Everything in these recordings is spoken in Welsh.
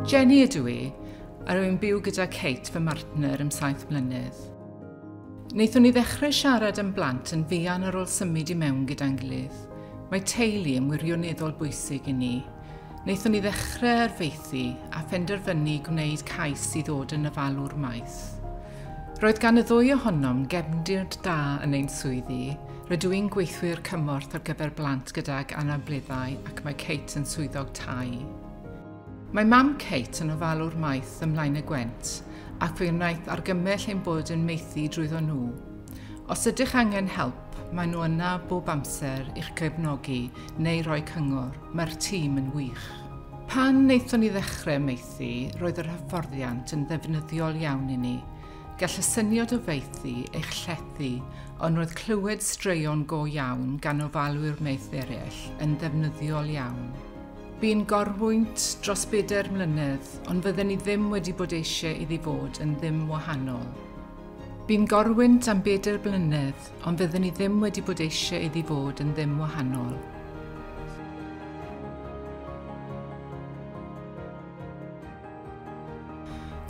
Jenny ydw i, a rwy'n byw gyda Kate fy mhartner am 7 mlynedd. Wnaethon ni ddechrau siarad am blant yn fuan ar ôl symud i mewn gyda'n gilydd. Mae teulu yn wirioneddol bwysig i ni. Wnaethon ni ddechrau ar faethu a phenderfynu gwneud cais i ddod yn ofalwr maeth. Roedd gan y ddwy ohonom gefndir da yn ein swyddi. Rydw i'n gweithwyr cymorth ar gyfer blant gydag anableddau ac mae Kate yn swyddog tai. Mae mam Kate yn ofalwr maeth ym Mlaenau Gwent ac fe wnaeth argymell ein bod yn maethu drwyddo nhw. Os ydych angen help, maen nhw yna bob amser i'ch cefnogi neu roi cyngor. Mae'r tîm yn wych. Pan wnaethon ni ddechrau maethu, roedd yr hyfforddiant yn ddefnyddiol iawn i ni. Gall y syniad o faethu eich llethu, ond roedd clywed straeon go iawn gan ofalwyr maeth eraill yn ddefnyddiol iawn. Bu'n gorwynt dros 4 mlynedd, ond fydden ni ddim wedi bod eisiau iddi fod yn ddim wahanol. Bu'n gorwynt am 4 blynedd, ond fydden ni ddim wedi bod eisiau iddi fod yn ddim wahanol.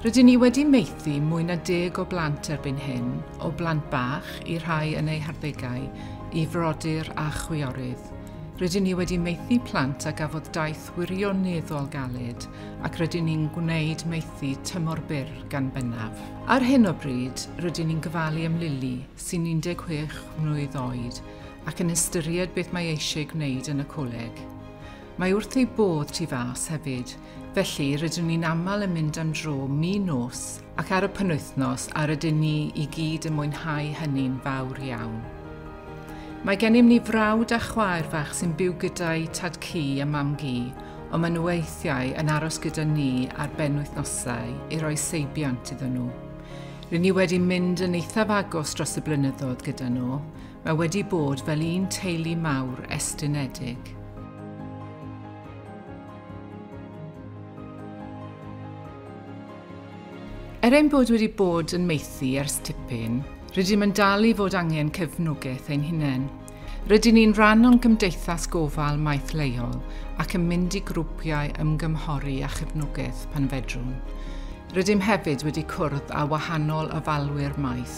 Rydyn ni wedi maethu mwy na 10 o blant erbyn hyn, o blant bach i rhai yn eu harddegau, i frodyr a chwiorydd. Rydyn ni wedi maethu plant a gafodd daith wirioneddol galed ac rydyn ni'n gwneud maethu tymor byr gan bennaf. Ar hyn o bryd, rydyn ni'n gofalu am Lily, sy'n 16 mlwydd oed, ac yn ystyried beth mae eisiau gwneud yn y coleg. Mae wrth ei bodd tu fas hefyd, felly rydyn ni'n aml yn mynd am dro min nos ac ar y penwythnos a rydyn ni i gyd yn mwynhau hynny'n fawr iawn. Mae gennym ni frawd a chwaer fach sy'n byw gyda'i tad-cu a mam-gu, ond maen nhw weithiau yn aros gyda ni ar benwythnosau i roi seibiant iddyn nhw. Rydyn ni wedi mynd yn eithaf agos dros y blynyddoedd gyda nhw. Mae wedi bod fel un teulu mawr estynedig. Er ein bod wedi bod yn maethu ers tipyn, rydym yn dal i fod angen cefnogaeth ein hunain. Rydyn ni'n rhan o'n gymdeithas gofal maeth leol ac yn mynd i grwpiau ymgynghori a chefnogaeth pan fedrwn. Rydym hefyd wedi cwrdd â wahanol ofalwyr maeth.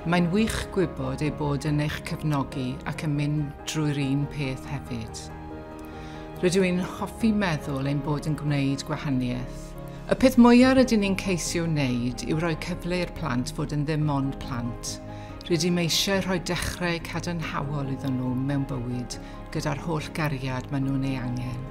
Mae'n wych gwybod eu bod yn eich cefnogi ac yn mynd drwy'r un peth hefyd. Rydw i'n hoffi meddwl ein bod yn gwneud gwahaniaeth. Y peth mwyaf rydyn ni'n ceisio wneud yw rhoi cyfle i'r plant fod yn ddim ond plant. Rydym eisiau rhoi dechrau cadarnhaol iddyn nhw mewn bywyd gyda'r holl gariad maen nhw'n ei angen.